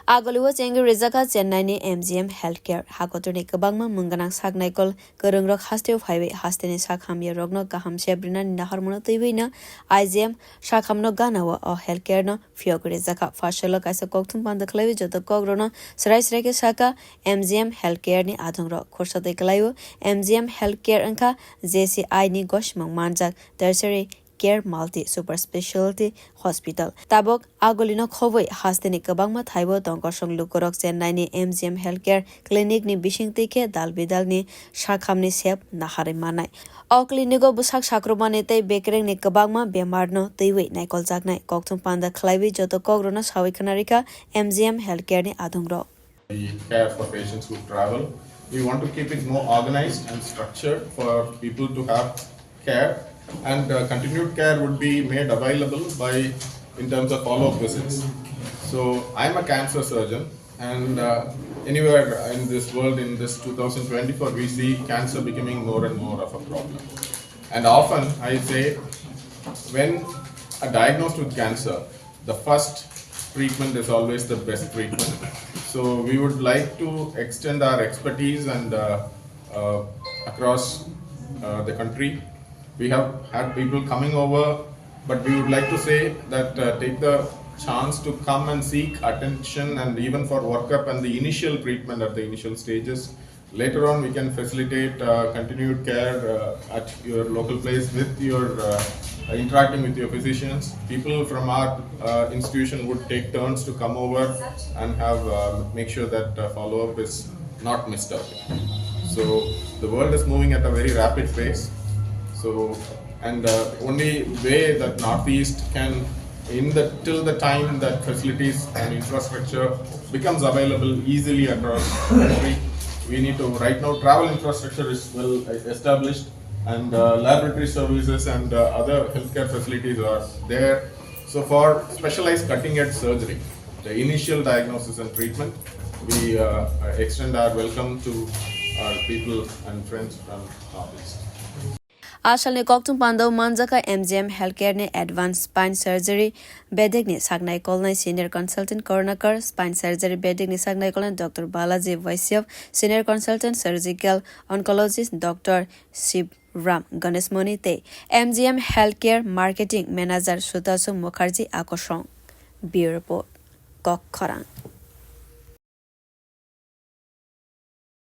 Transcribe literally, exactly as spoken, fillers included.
Agulio chengwi rijak kha Chennai ni M G M Healthcare. Hakotorni kwbangma mwng gwnang sak naikol kwrwngrok hasteo phaiwi hasteni sak hamyarokno kaham sep rinani naharmano twiwi no I G M sakhamno gana-o o healthcare no phiyok rijak kha. Pharsalo kaisa kokthum panda khlaiwi joto kokrokno srai srai khe saka M G M Healthcare ni adongrok. Khorsa tei kwlaio M G M Healthcare wngkha J C I ni gosimung manjak tertiary care multi super specialty hospital. Tabok agulino khobwi hasteni kwbangma thaibo tongkosong lukurok Chennai ni M G M Healthcare clinic ni bisingtwi khe dal bidal ni sakhamni sep naharwi manai. O clinic o bwsak sakrumani tei bekrengni kwbangma bemarno twiwi naikoljaknai. Kokthum panda khlaiwi joto kokrokno sawi khna rikha M G M Healthcare ni adongrok. We care for patients who travel. We want to keep it more organized and structured for people to have care, and uh, continued care would be made available by, in terms of follow-up visits. So I'm a cancer surgeon, and uh, anywhere in this world, in this two thousand twenty-four, we see cancer becoming more and more of a problem. And often I say, when a diagnosed with cancer, the first treatment is always the best treatment. So we would like to extend our expertise and uh, uh, across uh, the country. We have had people coming over, but we would like to say that uh, take the chance to come and seek attention and even for workup and the initial treatment at the initial stages. Later on, we can facilitate uh, continued care uh, at your local place with your uh, interacting with your physicians. People from our uh, institution would take turns to come over and have uh, make sure that uh, follow-up is not missed out. So the world is moving at a very rapid pace. So and uh, only way that Northeast can, in the till the time that facilities and infrastructure becomes available easily across the country, we need to, right now travel infrastructure is well established, and uh, laboratory services and uh, other healthcare facilities are there. So for specialized cutting edge surgery, the initial diagnosis and treatment, we uh, extend our welcome to our people and friends from Northeast. Asalni kokthum pandao manjaka M G M Healthcare ni Advanced Spine Surgery bedekni saknai kolnai Senior Consultant Coronakar, Spine Surgery bedekni saknai kolnai Doctor Balaji Vaishyav, Senior Consultant Surgical Oncologist Doctor Shivram Ganeshmoni tei M G M Healthcare Marketing Manager Sutasu Mukherjee akosong. Bureau Report, Kok Khorang.